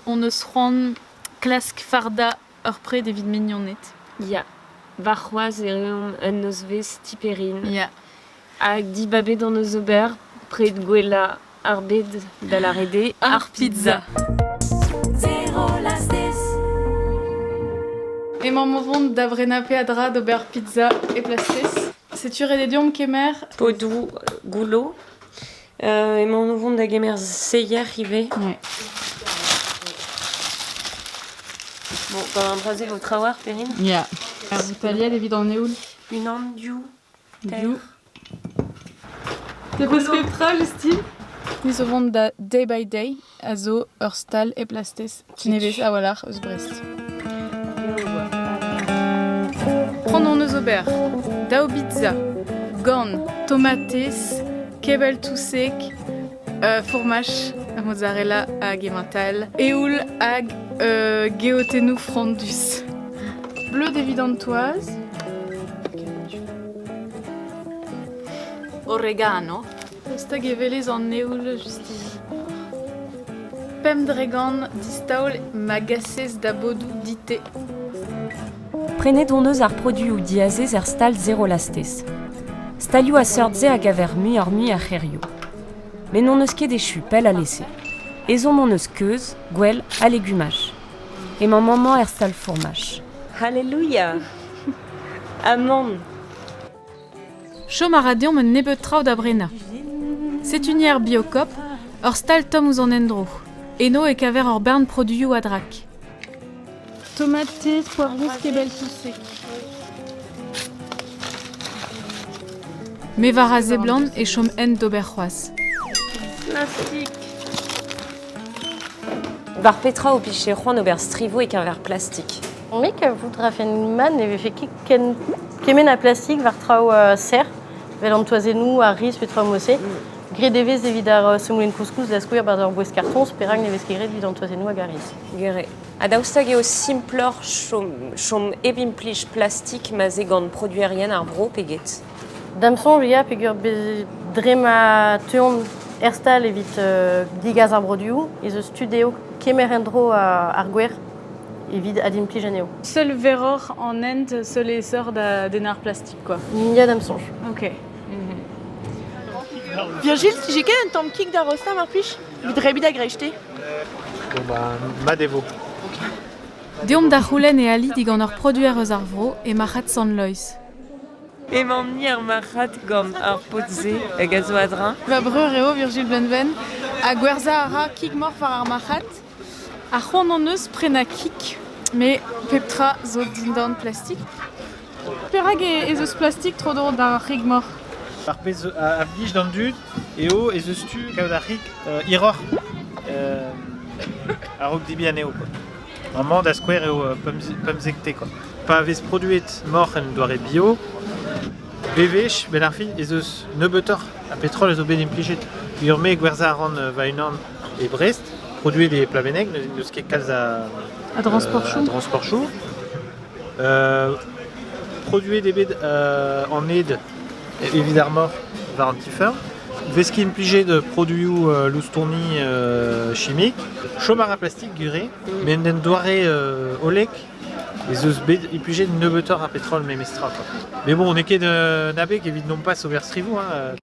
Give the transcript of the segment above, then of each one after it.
hon eus c'hoant klask fardañ ur pred evit mignoned. Ya, warc'hoazh e reomp un nozvezh ti-Perrine. Ya. Hag dibabet hon eus ober pred gwellañ ar bed da lâret eo ar pizza. Emañ o vont da brenañ peadra d'ober pizza e plastez. Setu ret eo deomp kemer... Podoù goullo. Emaon o vont da gemer seier ivez. Ouais. Bon, gant an dra-se vo trawalc'h, Perrine? Ya. Ar voutaliad evit an eoul. Unan, div, teir. Te peus petra, Justine? Ni zo vont da Day by Day, a zo ur stal e plastez nevez a-walc'h eus Brest. C'hoant hon eus ober daou bizza gant tomatez, kebell touseg, fourmaj, mozzarella hag emmental, eoul hag geotennoù frondus. Bleud evit an toaz. Oregano. Daoust hag e welez an heol, Justine? 5% distaol ma gasez da bodoù dit-te. Prenet hon eus ar produoù diazez er stal Zero Lastez. Stalioù a seurt-se a gaver muioc'h-mui er c'hêrioù. Met n'hon eus ket echu pell alese. Ezhomm hon eus keuz, gwell ha legumaj. Emañ maman er stal fourmaj. Alléluia Amann Chom a ra deomp un nebeud traoù da brenañ. Setu ni er Biocop, ur stal tomm ouzh an endro. Eno e kaver ur bern produioù a-drak. Tomatez, poavrous, kebell touseg. Me war a seblant e chom hent d'ober c'hoazh. Plastik. War petra ho pije c'hoant ober strivoù e-keñver plastik? Me kavout 'rafen mat ne vefe ket ken kement a plastik war traoù serr, evel an toazennoù, ar riz pe traoù mod-se. Graet e vez evit ar semoulin couscous da skouer 'barzh ur boest kartoñs, perak ne vez ket graet evit an toazennoù hag ar riz? Gere. Ha daoust hag eo simploc'h chom, chom hep implij plastik ma 'z eo gant produerien ar vro pe get? Da'm soñj ya peogwir bez dre ma teuont er stal evit degas ar broduoù ez eus tu dezho kemer en-dro ar gwer evit adimplij anezho. Seul verroc'h an hent, seul aesoc'h da dennañ ar plastik quoi. Ya da'm soñj. Ok. Virgile, j'ai ket un tamm kig da rostañ mar plij? Evit debriñ da greisteiz. Bon bah, mat e vo. Deomp da c'houlenn e ali digant ur produer eus ar vro e marc'had Sant-Loeiz. Emañ-ni er marc'had gant ar paotr-se hag a zo a-dreñv. Va breur eo Virgile Bleunven ha gwerzhañ a ra kig-moc'h war ar marc'had. Ar c'hoant hon eus prenañ kig, met pep tra zo dindan plastik. Perak ez eus plastik tro-dro d'ar c'hig-moc'h? Ar pezh a blij d'an dud eo ez eus tu kaout ar c'hig hiroc'h a-raok debriñ anezho quoi. Amañ da skouer eo pemzekte quoi. Pa vez produet moc'h en doare bio, bewech benn ar fin ez eus nebeutoc'h a petrol a zo bet implijet. Ur-me gwerzhañ a ran va-unan e Brest, produet e Plabenneg, n'eus ket kalz a, a transportchoù. A transportchoù. Produet eo bet an ed evit ar moc'h war an ti-feurm. Vez ket implijet produioù loustoni chimik. Chom a ra plastik gure, met en doare hollek ez eus bet implijet nebeutoc'h a petrol memestra. Quoi. Mais bon, on n'eo ket un abeg evit non pas ober strivoù. Hein.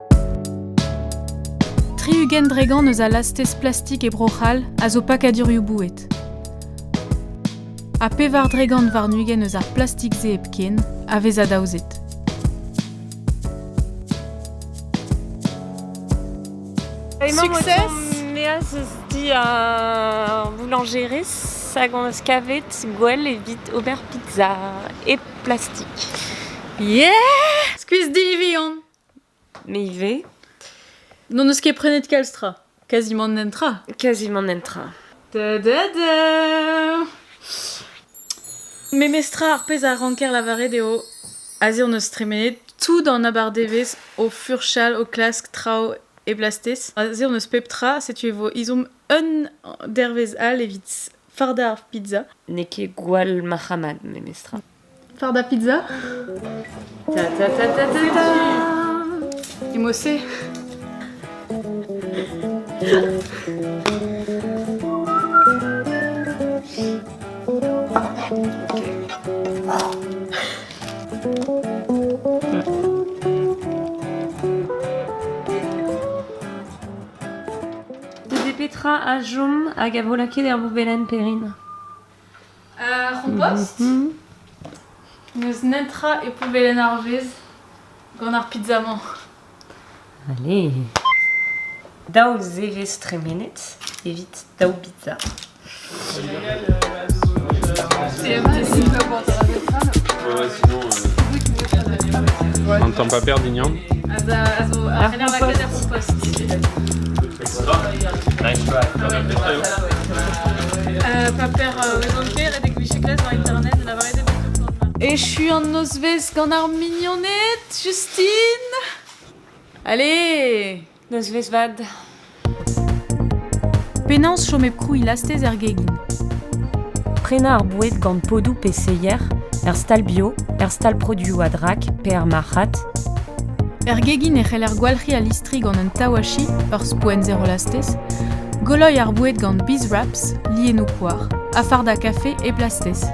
60 dregant eus al lastez plastik e Bro-C'hall a zo pakadurioù boued. Ha 24% eus ar plastik-se hepken a vez adaozet. Succès Meaz eus di ar boulangerez hag on eus kavet gwell evit ober pizza e plastik. Yeah! Skuizh divi on! Me ivez. N'hon eus ket prenet kalz tra. Kazimant netra. Kazimant netra. Da da da Memestra ar pezh a ranker lavaret eo aze hon eus tremenet tout an abardevezh o furchal, o klask traoù e plastez. Aze hon eus pep tra, setu e vo ezhomm un dervezh all evit fardañ ar pizza. N'eo ket gwall marc'hamat memestra. Fardañ pizza Ta ta ta ta ta ta Emañ-se. a chom hag a vo lakaet er boubellenn Perrine? Ar c'hompost N'eus netra e poubellenn ar vez gant ar pizza-mañ. Allez. Daou zevezh tremenet evit daou bizza. Ouais, sinon. On t'en pas perdre, Ignan. A zo ar lakaat er c'hompost. Nice try. Paper Wezonker redek vije klas war internet lavaret eo bet Echu an nozvezh gant ar mignoned, Justine Allez Nozvezh vat. Penaos chom hep krouiñ lastez er gegin? Prenañ ar boued gant podoù pe seier, er stal bio, er stal produoù a-drak pe er marc'had. Er gegin e c'heller gwalc'hiñ al listri gant un tawashi, ur spouenn zero lastez, goloiñ ar boued gant biz wraps, lienoù koar, ha fardañ kafe hep lastez.